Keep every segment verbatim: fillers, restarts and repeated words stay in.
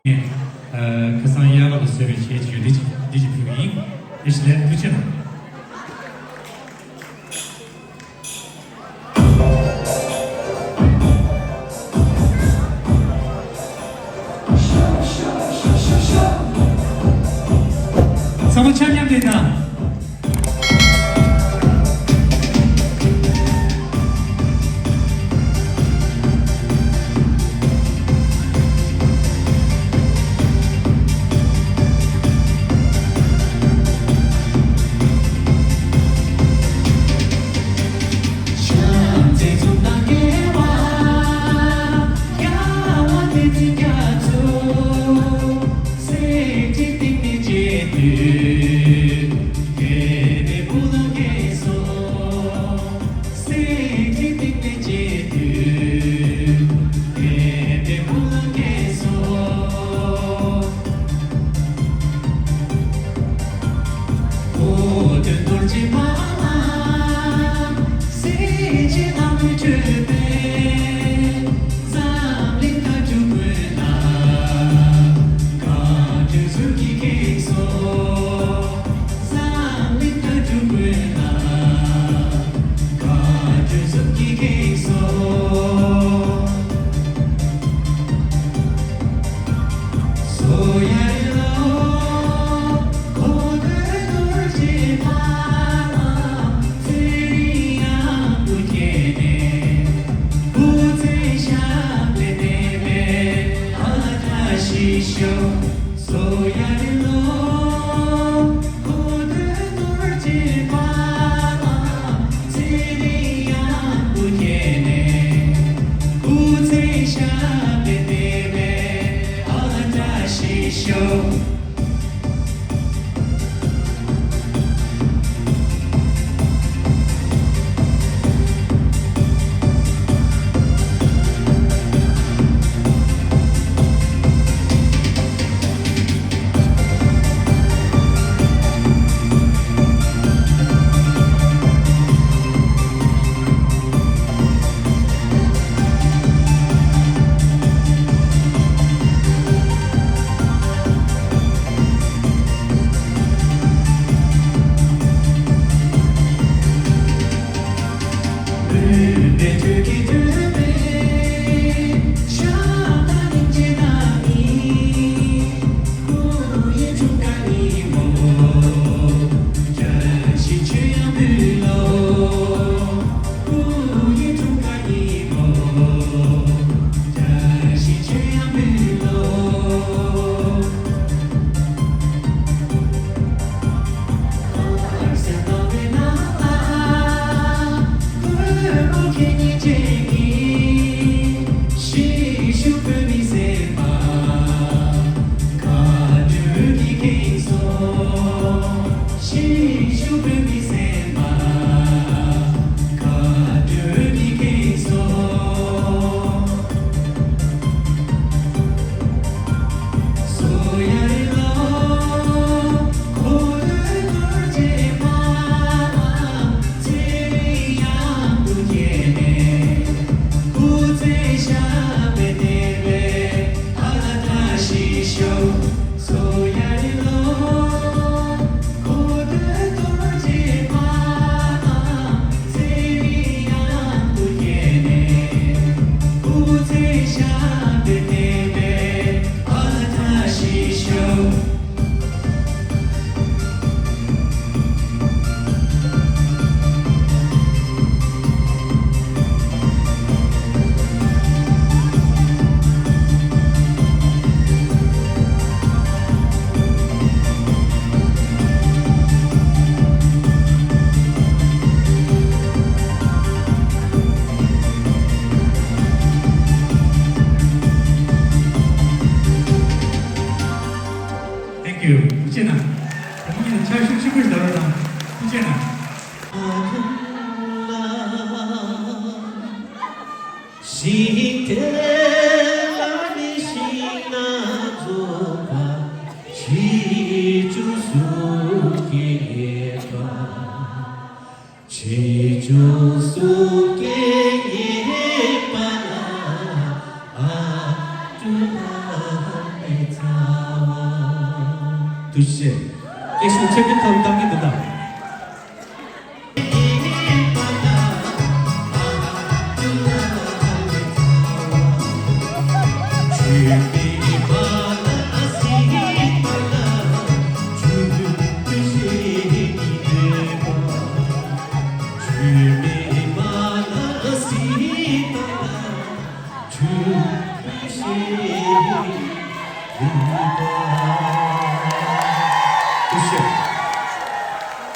ཨ། ཁ་སང་དབྱར་རླབས་ལ་བཟོས་པའི་གཞས་ཅིག་ཡོད། འདི་ཅིག་འདི་ཅིག་ཕུལ་གྱི་ཡིན། ཨེ་ཤི་ལན། ཐུགས་རྗེ་གནང་། ཚང་མ་ཆ་མཉམ་དེ་ན། Thank you. ཐུགས་རྗེ་གནང་། ད་ངེད་ཕྱག་ཤུགས་ཆེན་པོ་ཞིག་གདབ་རོགས་གནང་། ཐུགས་རྗེ་གནང་། ཞིང་དེ་ལ་ནི་ཤིང་སྣ་རྫོགས་པ། ཕྱི་དྲོ་གཟུགས་སྐྱེས་པ། ཕྱི་དྲོ་གཟུགས་སྐྱེས་པ་ལ། ཨ་ཏུ་ལ་ཨེ་ཙ། ཞེས། སྐད་ཤུགས་ཆེ་གི་ཐོག་བཏང་གི་འདུག་ད།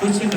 ཐུགས་རྗེ་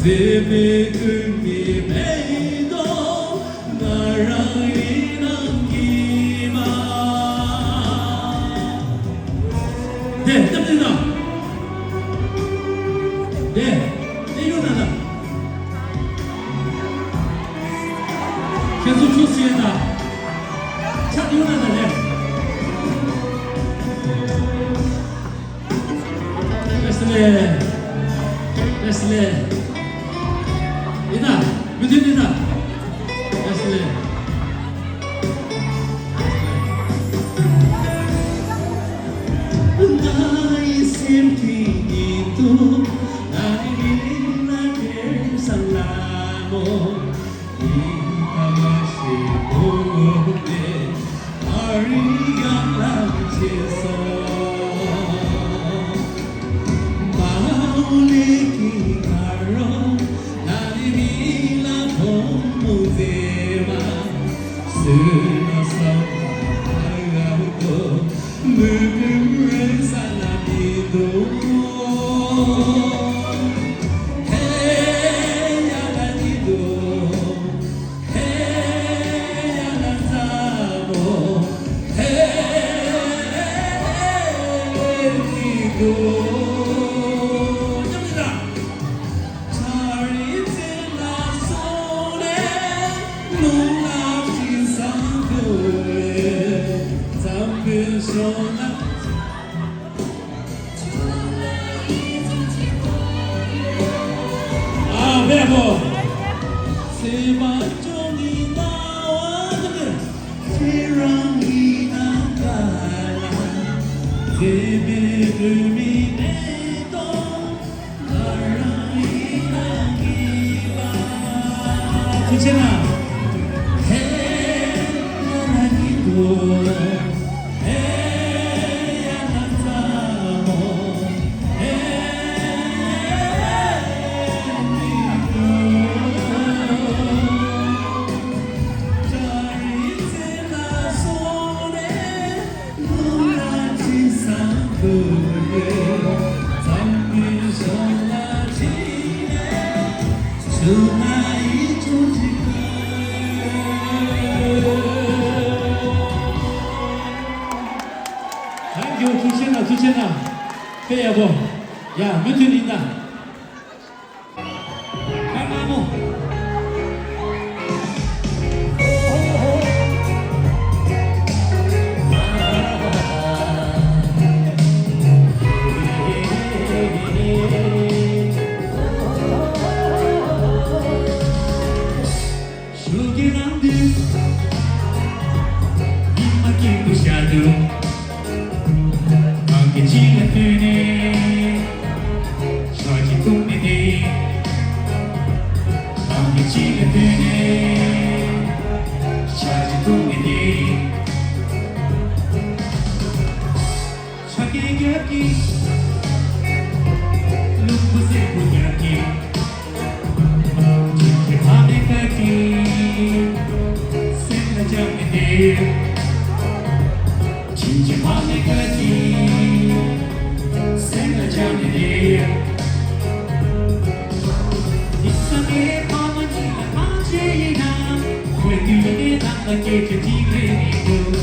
ཆེ། ཐུགས་རྗེ་ཆེ་ད། ཁྱེད་ཚོ་ཆུ་སྲིད་དང་། ཆ་ཡོང་ན་ད་ལེ། བཀྲ་ཤིས་བདེ་ལེགས། བཀྲ་ཤིས་བདེ་ལེགས། ཡིན་ད། མུ་མཐུད་ཡིན་ད། བཀྲ་ཤིས་བདེ་ལེགས། Thank you. ཐུགས་རྗེ་གནང་། ཐུགས་རྗེ་གནང་། དཔེ་ཡག་པོ། ཡ། མུ་མཐུད་ཡིན་ད། རྒྱབ་ཀྱི། རླུང་བུ་སེར་པོ་རྒྱབ་ཀྱི། བྱིན་གྱིས་ཕ་མའི་བཀའ་དྲིན། སེམས་ལ་བཅངས་ནས་བསྡད། བྱིན་གྱིས་ཕ་མའི་བཀའ་དྲིན། སེམས་ལ་བཅངས་ནས་བསྡད། དེང་སང་ངའི་ཕ་མ་གཉིས་ལ་ཐང་ཆད་ཡིན་ན། ཁོས་དུས་ཡུན་ནས་ནང་ལ་སྐད་ཆ་གཅིག་ལས་མི་འདུག་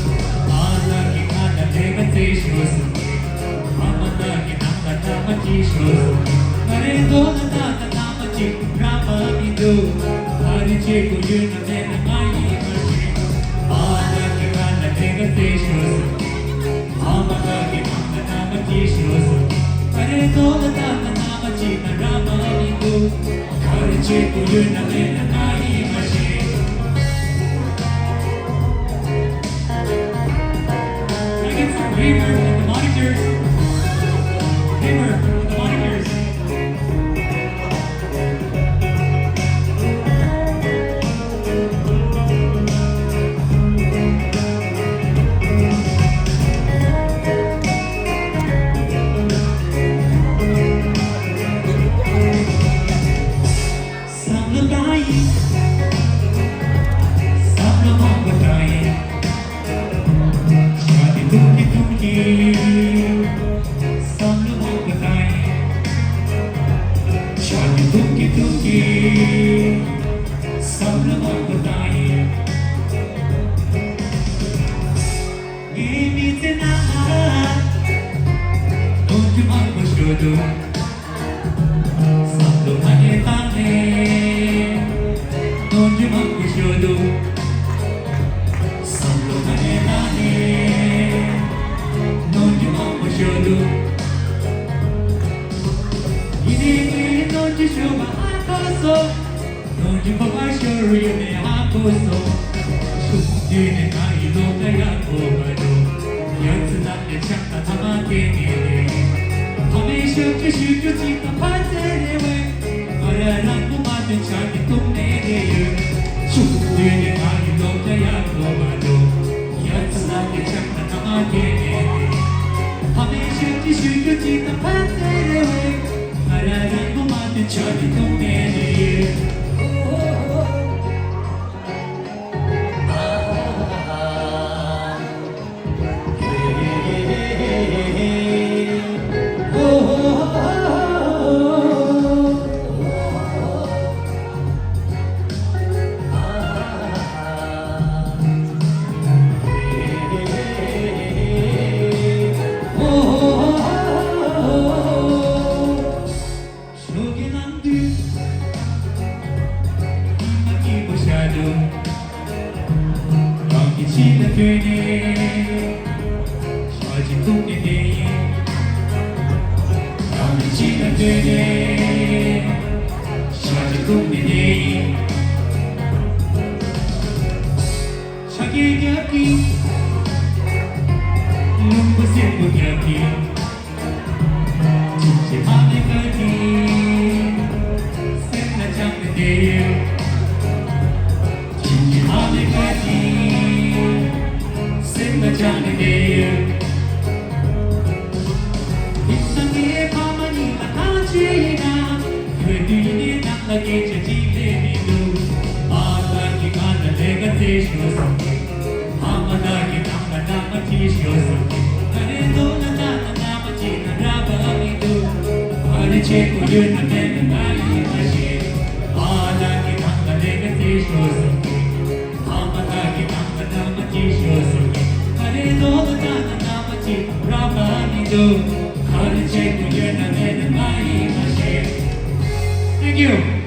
ཨ་ལགས་ཀྱིས་ང་ལ་ལས་ཀ་བཙལ་ཤོག་གསུངས་ཏེ། ཨ་མ་ལགས་ཀྱིས་ནང་ལ་ཐ་མག་གཅིག་ཤོག་གསུངས་ཏེ། ང་རའི་མདོག་ལ་ལྟ་ན་ཐ་མག་གཅིག་རག་པ་མི་འདུག་ག་རེ་བྱེད་དགོས་ཡོད་ན་མེད་ན་ང་ཡིས་མ་ཤེས། ཨ་ལགས་ཀྱིས་ང་ལ་ལས་ཀ་བཙལ་ཤོག་གསུངས་ཏེ། ཨ་མ་ལགས་ཀྱིས་ནང་ལ་ཐ་མག་གཅིག་ཤོག་གསུངས་ཏེ། ང་རའི་མདོག་ལ་ལྟ་ན་ཐ་མག་གཅིག་ན་རག་པ་མི་འདུག་ག་རེ་བྱེད་དགོས་ཡོད་ན་མེད་ན་ང་ཡིས་མ་ཤེས། Can I get some reverb on the monitors? Reverb on the monitors. བསམ་བློ་བཏང་ཡིན། བསམ་བློ་མང་པོ་བཏང་ཡིན། ཤ་དེ་བཏུང་གི་བཏུང་གི། བསམ་བློ་མང་པོ་བཏང་ཡིན། ཤ་དེ་བཏུང་གི་བཏུང་གི། བསམ་བློ་མང་པོ་བཏང་ཡིན། ངའི་མི་ཚེ་ནང་ལ་ལོ་རྒྱུས་མང་པོ་ཤོད་འདུག་བསམ་བློ་ང་ནས་བཏང་ནས། གནོན་རྒྱུ་མང་པོ་ཤོད་འདུག་བསམ་བློ་ང་ནས་བཏང་ནས། གནོན་རྒྱུ་མང་པོ་ཤོད་འདུག་ཡིན་ནའི་ངས་གནོན་རྒྱུ་ཤོད་པ་ཧ་གོ་སོང་། གནོན་རྒྱུ་ཁོ་པ་ཤོར་ཡོད་མེད་ཧ་གོ་སོང་། ཆུང་དུས་ནས་ང་ཡི་བློ་ཁ་ཡག་པོ་མ་འདུག་ཡ་ཙི་ནང་ནས་ཆང་དང་ཐ་མག་འཐེན་ནས་བསྡད་ཡིན། ཕ་མའི་ཞབས་ཕྱི་ཞུ་རྒྱུ་གཅིག་དང་ཕ་ཚེ་རེ་བས། ང་རང་རང་མགོ་མ་ཐོན་ཆང་གིས་བཏུམས་ནས་བསྡད་ཡོད། ཆུང་དུས་ནས་ང་ཡི་བློ་ཁ་ཡག་པོ་མ་འདུག་ཡ་ཙི་ནང་ནས་ཆང་དང་ཐ་མག་འཐེན་ནས་བསྡད་ཡིན། ཕ་མའི་ཞབས་ཕྱི་ཞུ་རྒྱུ་གཅིག་དང་ཕ་ཚེ་རེ་བས། ང་རང་རང་མགོ་མ་ཐོན་ཆང་གིས་བཏུམས་ནས་བསྡད་ཡོད། ཞོགས་ཀས་ནམ་དུས་ཉི་མ་སྐྱིད་པོ་ཤར་འདུག་རང་གི་ཕྱི་ལ་ཐོན་ནས་ཞག་གཅིག་ལྟུང་ནས་བསྡད་ཡིན། རང་གི་ཕྱི་ལ་ཐོན་ནས་ཞག་གཅིག་ལྟུང་ནས་བསྡད་ཡིན། ཆ་རྐྱེན་རྒྱབ་ཀྱི། ལུང་པ་སེར་པོ་རྒྱབ་ཀྱི། བྱིན་གྱིས་ཕ་མའི་བཀའ་དྲིན། སེམས་ལ་བཅངས་ནས་བསྡད་ཡོད། བྱིན་གྱིས་ཕ་མའི་བཀའ་དྲིན། སེམས་ལ་བཅངས་ནས་བསྡད་ཡོད། དེང་སང་ངའི་ཕ་མ་གཉིས་ལ་ཐང་ཆད་ཡིན་ན། ཁོས་དུས་ཡུན་ནང་ལ་སྐད་ཆ་གཅིག་ལས་མི་འདུག་ཨ་ལགས་ཀྱིས་ང་ལ་ལས་ཀ་བཙལ་ཤོག་གསུངས་ཏེ། ཨ་མ་ལགས་ཀྱིས་ནང་ལ་ཐ་མག་ཅིག་ཤོག་གསུངས་ཏེ། ང་རའི་མདོག་ལ་ལྟ་ན་ཐ་མག་ཅིག་ན་རག་པ་མི་འདུག་ག་རེ་བྱེད་དགོས་ཡོད་ན་མེད་ན་ང་ཡིས་མ་ཤེས། ཨ་ལགས་ཀྱིས་ནང་ལ་ལས་ཀ་བཙལ་ཤོག་གསུངས་ཏེ། ཨ་མ་ལགས་ཀྱིས་ནང་ལ་ཐ་མག་ཅིག་ཤོག་གསུངས་ཏེ། ང་རའི་མདོག་ལ་ལྟ་ན་ཐ་མག་ཅིག་རག་པ་མི་འདུག་ག་རེ་བྱེད་དགོས་ཡོད་ན་མེད་ན་ང་ཡིས་མ་ཤེས། Thank you.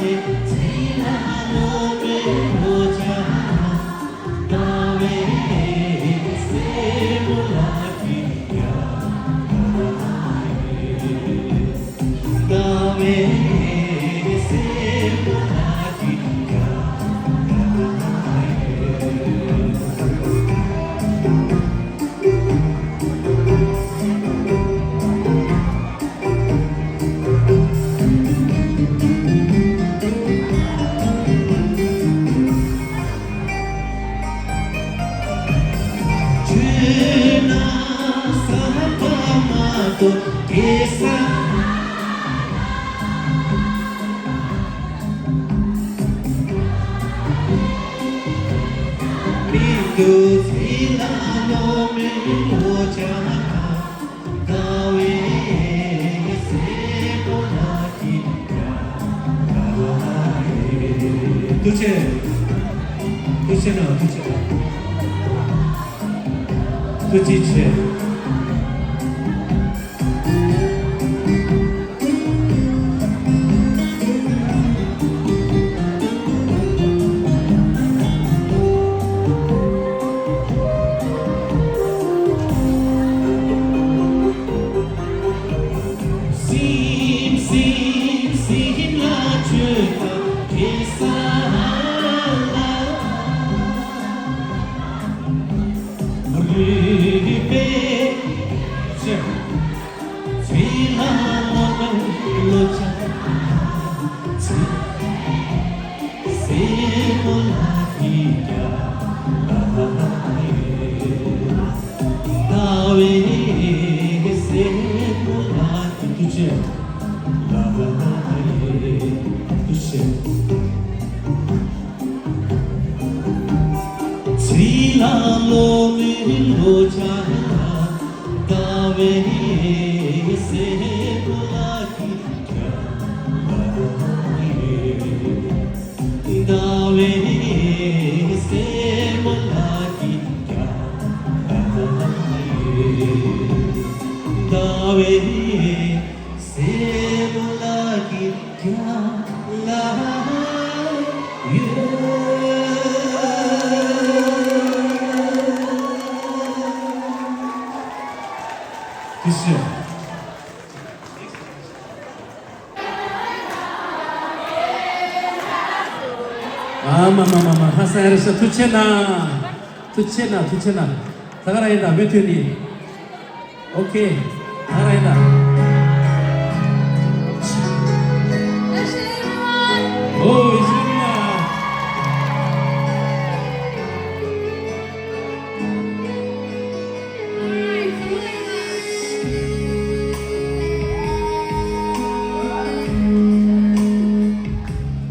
ཞེས་བྱས་ནས། ཨ། ཐུགས་རྗེ་ཆེ། ཐུགས་རྗེ་ཆེ་གནང་། ཐུགས་རྗེ་ཆེ་གནང་། ཐུགས་རྗེ་ཆེ། ཨ་མ་མ་མ་མ། ཧ་སང་ཡ་རེད་ཤག། ཐུགས་རྗེ་གནང་། ཐུགས་རྗེ་གནང་། ཐུགས་རྗེ་གནང་། ད་ག་རང་ཡིན་ད། མུ་མཐུད་ནས། ཨོ་ཁེ། ད་ག་རང་ཡིན་ད། ཨོ་ཡེ་ཤེས་ཡ།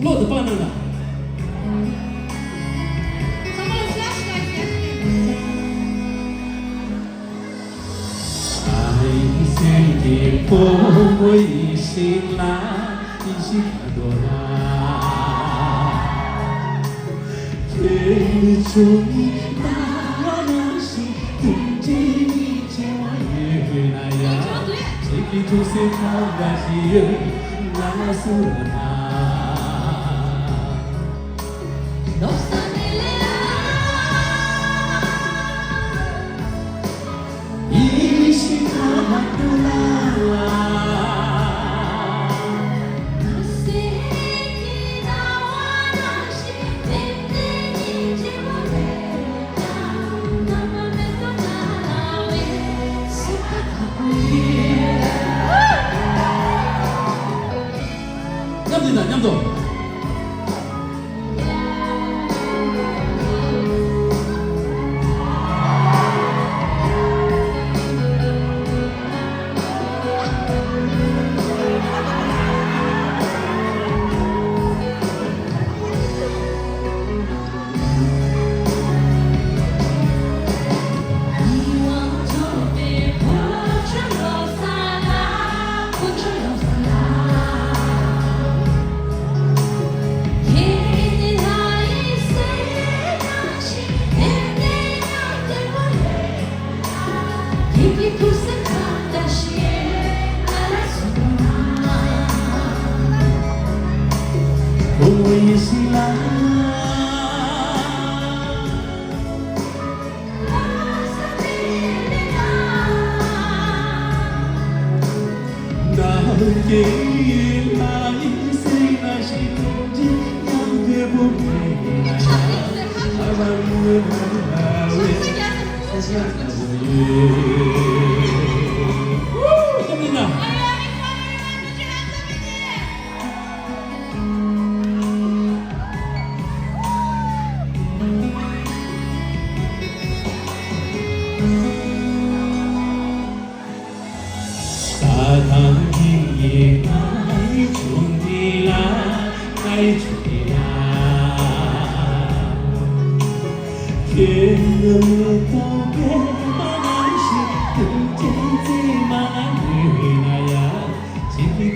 བློ་དེ་སྤར་གནང་ལ། མཉམ་འདི་དང་མཉམ་དུ།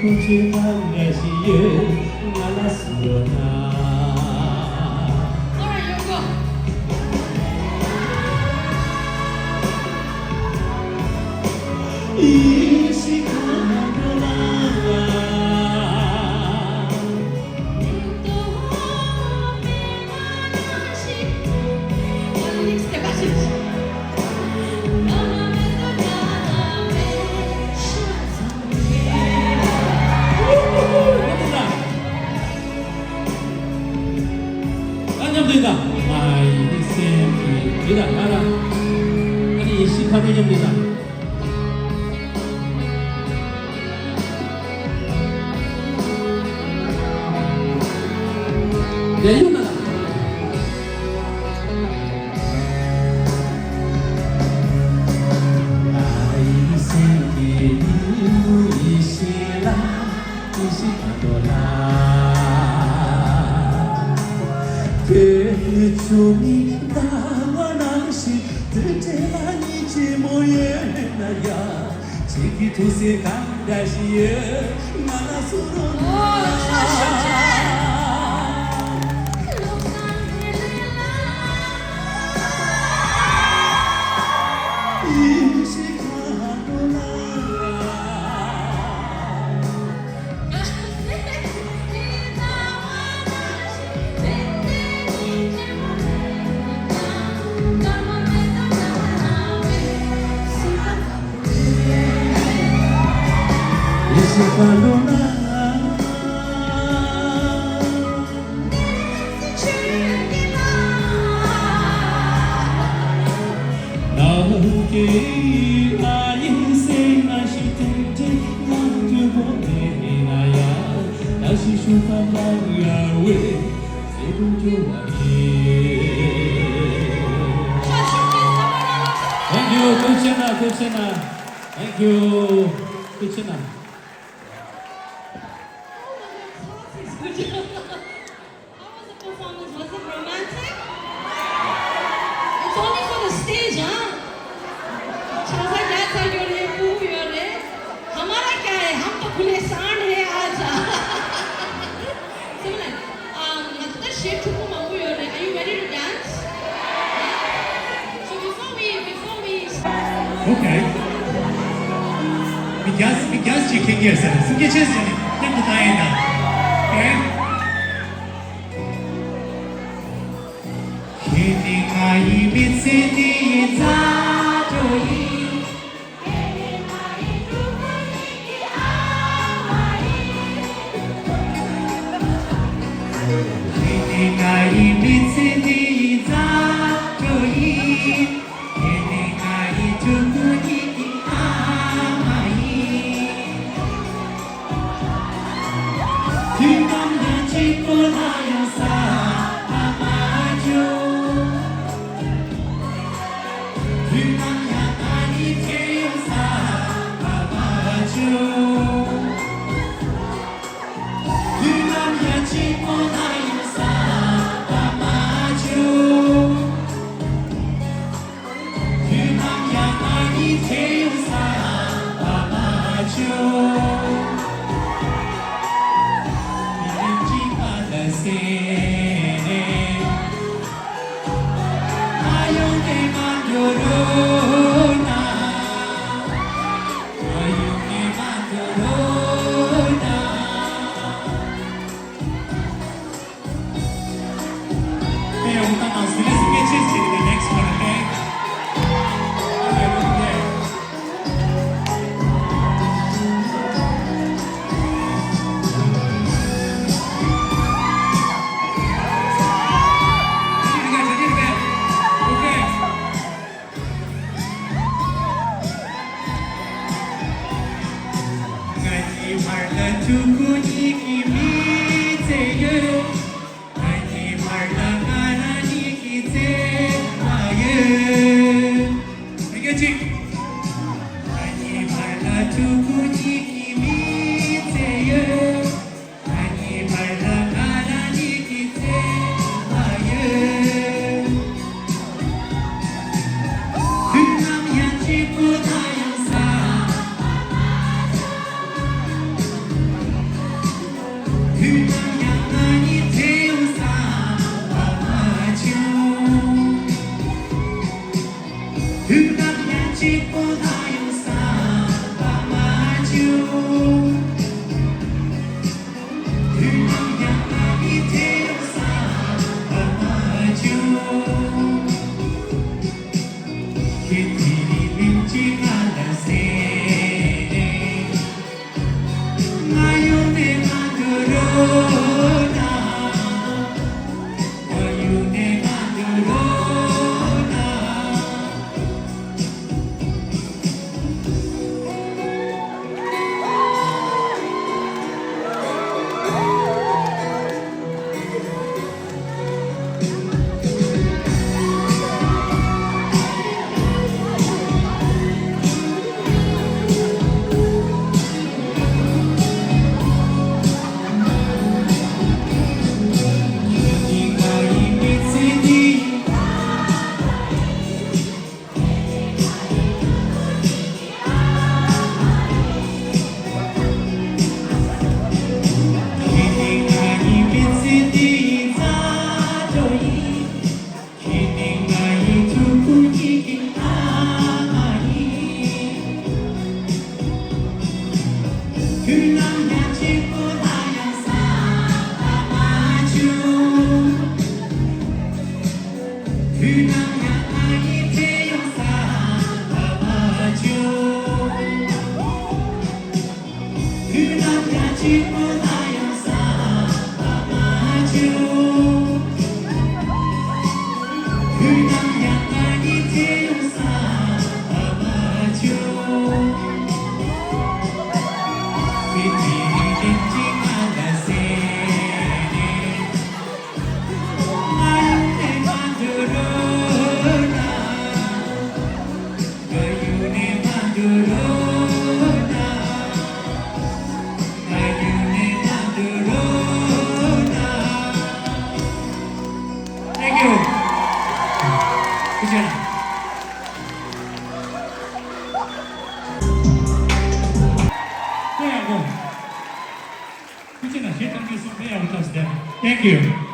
ཁྱེད་ཁ་འདྲ་ཞིག་ཡོད་ང་ལ་གསུང་རོགས་གནང་། All right, you go. ཨ་མཉམ་དུ་ཡིན་ད། ང་ཡི་སེམས་ཀྱི་དེ་དང་ང་རང་། ཨ་ནི་ཡེ་ཤེས་མཁའ་འགྲོ་མཉམ་དུ་ཡིན་ད། རྒྱལ་ཡུམ་ན། ང་ཡི་སེམས་ཀྱི་ཡེ་ཤེས་ལ། ཡེ་ཤེས་མཁའ་འགྲོ་ལ། དེ་ནི་ཆུ་མིག་ཟླ་བ་ནང་བཞིན་དུ་བྲལ་བ་ཉིད་ཀྱི་མོ་ཡོད་ན་ཡང་། ཁྱེད་ཀྱི་ཐུགས་སྲས་གང་འདྲ་ཞིག་ཡོད་ང་ལ་གསུང་རོགས་གནང་། ཡེ་ཤེས་མཁའ་འགྲོ་ལ། ཡེ་ཤེས་མཁའ་འགྲོ་ལ། ནམ་མཁའི་ཨ་ཡེ་སེང་ན་ཞིག་ཏུ་དྲན་ཡང་དུ་བོ་མེད་ན་ཡང་ད་ཞིག་ཤུགས་པ་མ་ཡལ་བའི་ཚེ་དུ་འགྱུར་བ་ཡིན། Thank you. ཐུགས་རྗེ་ཆེ་གནང་། ཐུགས་རྗེ་ཆེ་གནང་། Thank you. ཐུགས་རྗེ་ཆེ་གནང་། How was the performance? Was it romantic? It's only for the stage, huh? ཆང་ས་རྒྱག་ཚར་ཡོད་རེད། སྤུ་གུ་ཡོད་རེད། हमारा क्या है, हम तो खुले सांड है आज. So, like, um, ང་ཚོ་ད་གཞས་ཕྲུ་གུ་མང་པོ་ཡོད་རེད། Are you ready to dance? So before we, before we Okay. མི་རྒྱ་མི་རྒྱ་ཅིག་ཁེངས་ཀྱི་ཟེར་སུ་སྐད་ཆེ་ཟེར་ནས་མཉམ་དུ་བཏང་ཡིན་ད། Okay. ཁྱེད་ནི་ང་ཡི་མི་ཚེ་འདིའི་མཛའ་གྲོགས་ཡིན། ཁྱེད་ནི་ང་ཡི་མི་ཚེ་འདིའི་མཛའ་གྲོགས་ཡིན། ཁྱེད་ནི་ང་ཡི་ཕྲུ་གུ་གཉིས་ཀྱི་ཨ་མ་ཡིན། དུས་ནམ་ཡང་གཅིག་པོ་ན་ཡང་བསམ་པ་མ་བྱུང་། དུས་ནམ་ཡང་ང་ནི་དྲན་ཡང་བསམ་པ་མ་བྱུང་། དུས་ནམ་ཡང་གཅིག་པོ་ན་ཡང་བསམ་པ་མ་བྱུང་། དུས་ནམ་ཡང་ང་གཉིས་བྲལ་ཡོང་བསམ་པ་མ་བྱུང་། མི་ལུས་གཅིག་པ་ལ་ཟེར་ནས། ང་ཡོང་ནས་མ་འགྲོ་རོགས་གནང་། ང་ཡོང་ནས་མ་འགྲོ་རོགས་གནང་། Hey, I'm gonna see this. Get your shit in the next one, okay? Okay, okay. Okay. ང་གཉིས་བར་ལ་ཕྲུ་གུ་གཉིས་ཀྱི་མི་ཚེ་ཡོད། ང་གཉིས་བར་ལ་ང་རང་གཉིས་ཀྱི་བརྩེ་བ་ཡོད། ང་གཉིས་བར་ལ་ཕྲུ་གུ་གཉིས་ཀྱི་མི་ཚེ་ཡོད། ང་གཉིས་བར་ལ་ང་རང་གཉིས་ཀྱི་བརྩེ་བ་ཡོད། དུས་ནམ་ཡང་གཅིག་པོ་ད་ཡང་ས། Thank you. Thank you.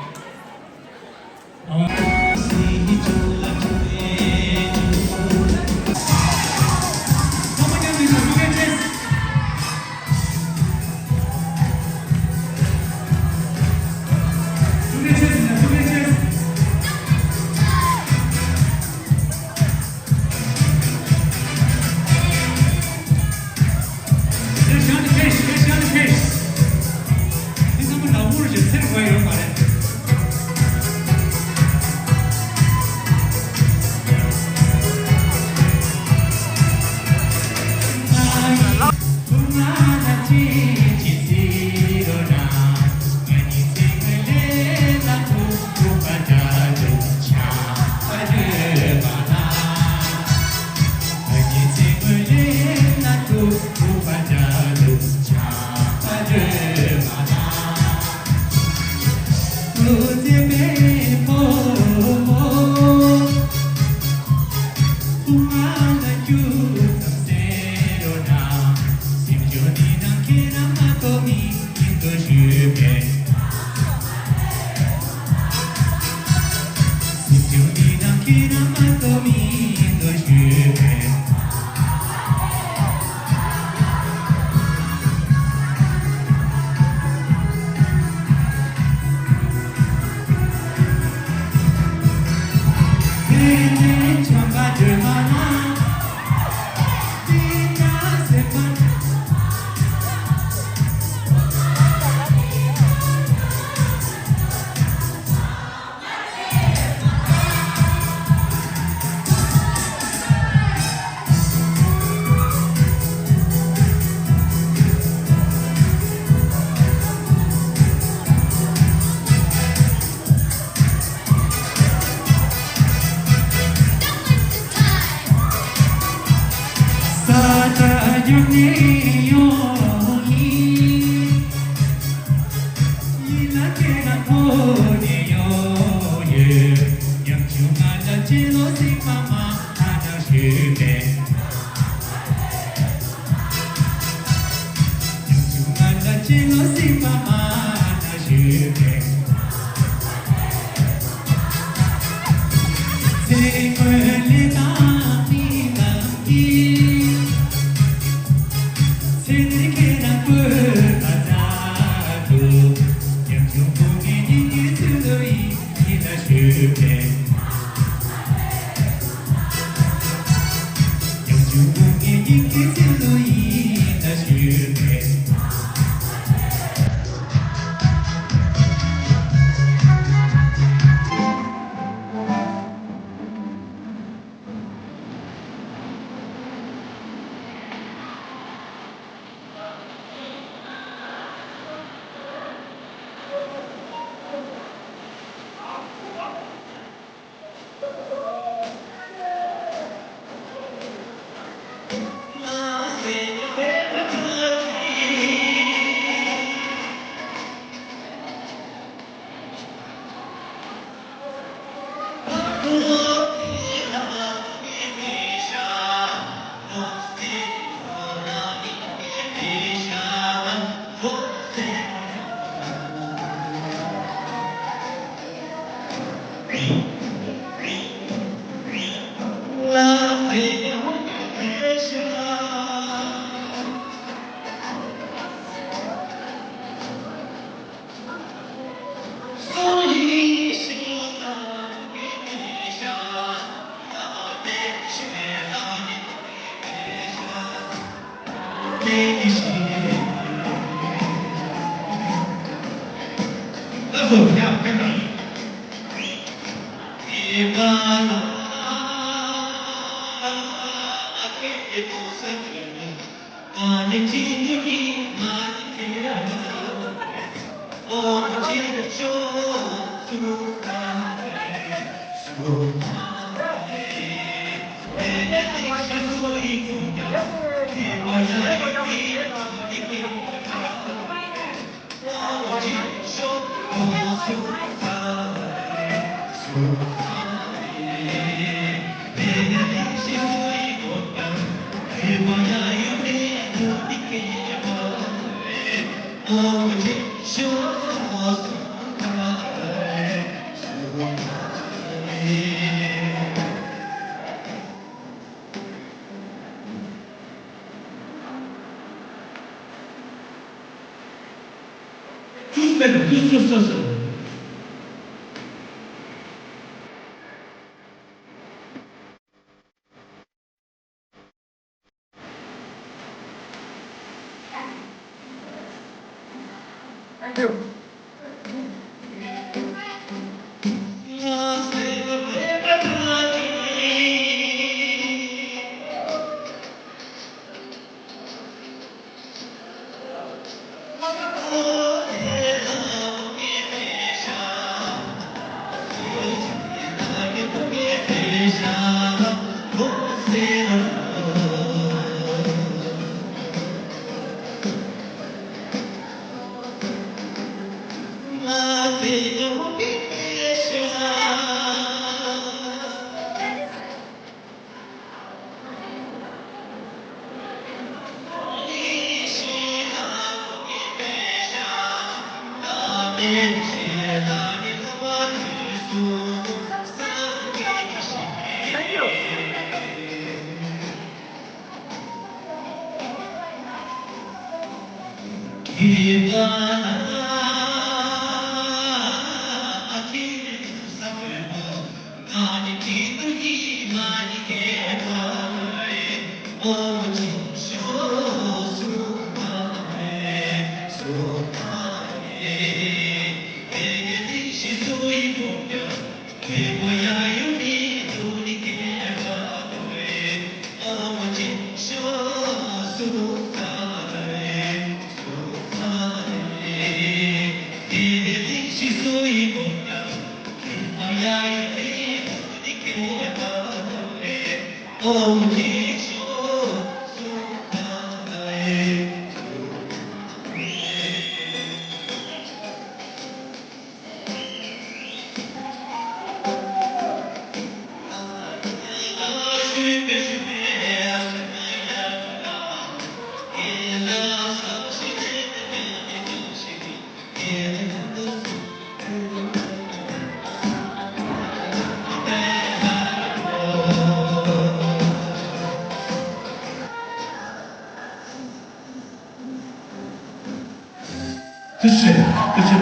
ཨེ་ཤེ། ཨེ་ཤེ།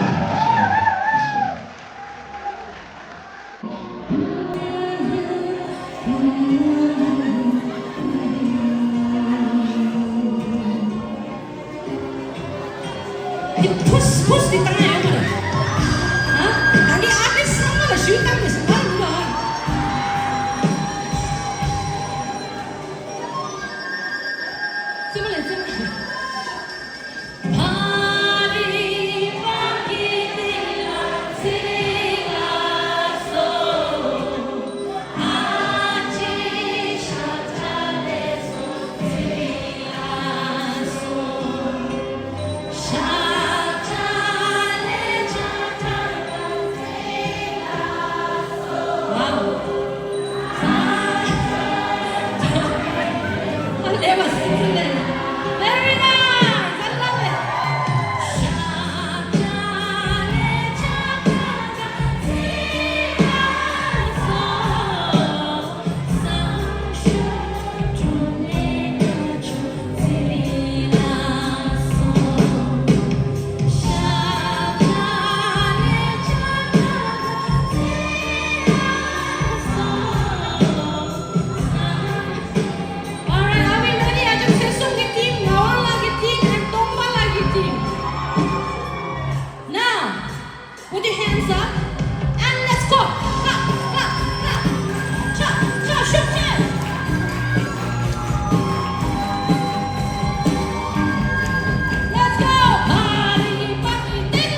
ཕུས་ཕུས་དེ་བཏང་ཡ་ཡོད་མ་རེད། ཨ། ད་གིན་ཨ་ཏི་ཚང་མ་ལ་ཞུས་བཏང་ནས་ང་ལ་འདུག་ཨ། རྩེད་མོ་ལས་རྩེད་མོ་ལས། Wow. Very nice. I love it. Alright, are we ready? ཨ་ཅག་ཚེ་སྲོག་གི་team, ངག་དབང་ལགས་ཀྱི་team and སྟོང་པ་ལགས་ཀྱི་team. Now, put your hands up and let's go. Ha, ha, ha. Cha, cha, shuk, cha. Let's go. Body, body, dig.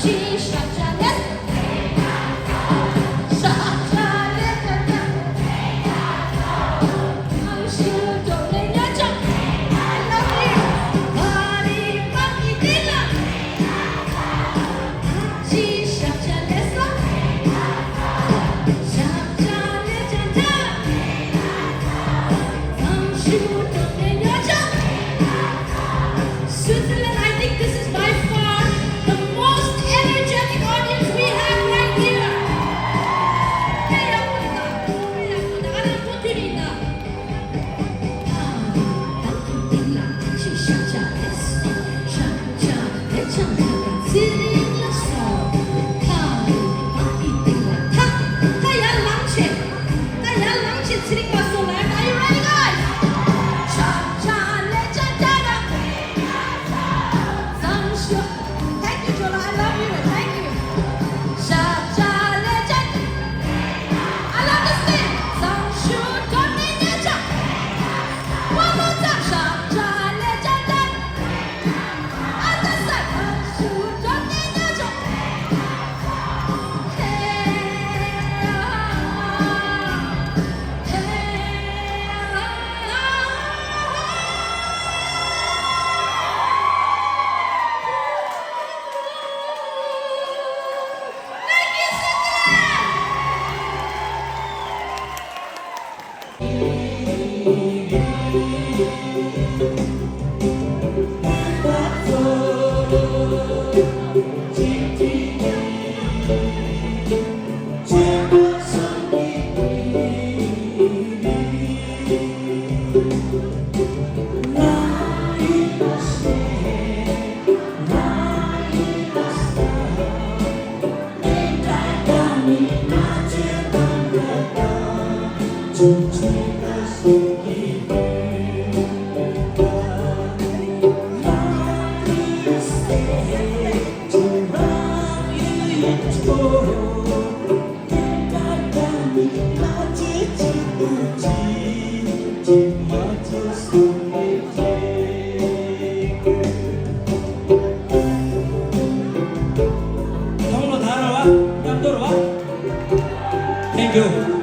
Chi, sha, cha, let's. Sha, cha, let's, cha, cha. Ang shu, do, le, nya, cha. I love you. Body, body, dig. Switzerland, I think this is by far the most energetic audience we have right here. Are you ready, guys? Thank you, Jola. I love you. Thank you. I love this thing. One more time. Thank you.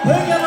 བོད་རྒྱལ་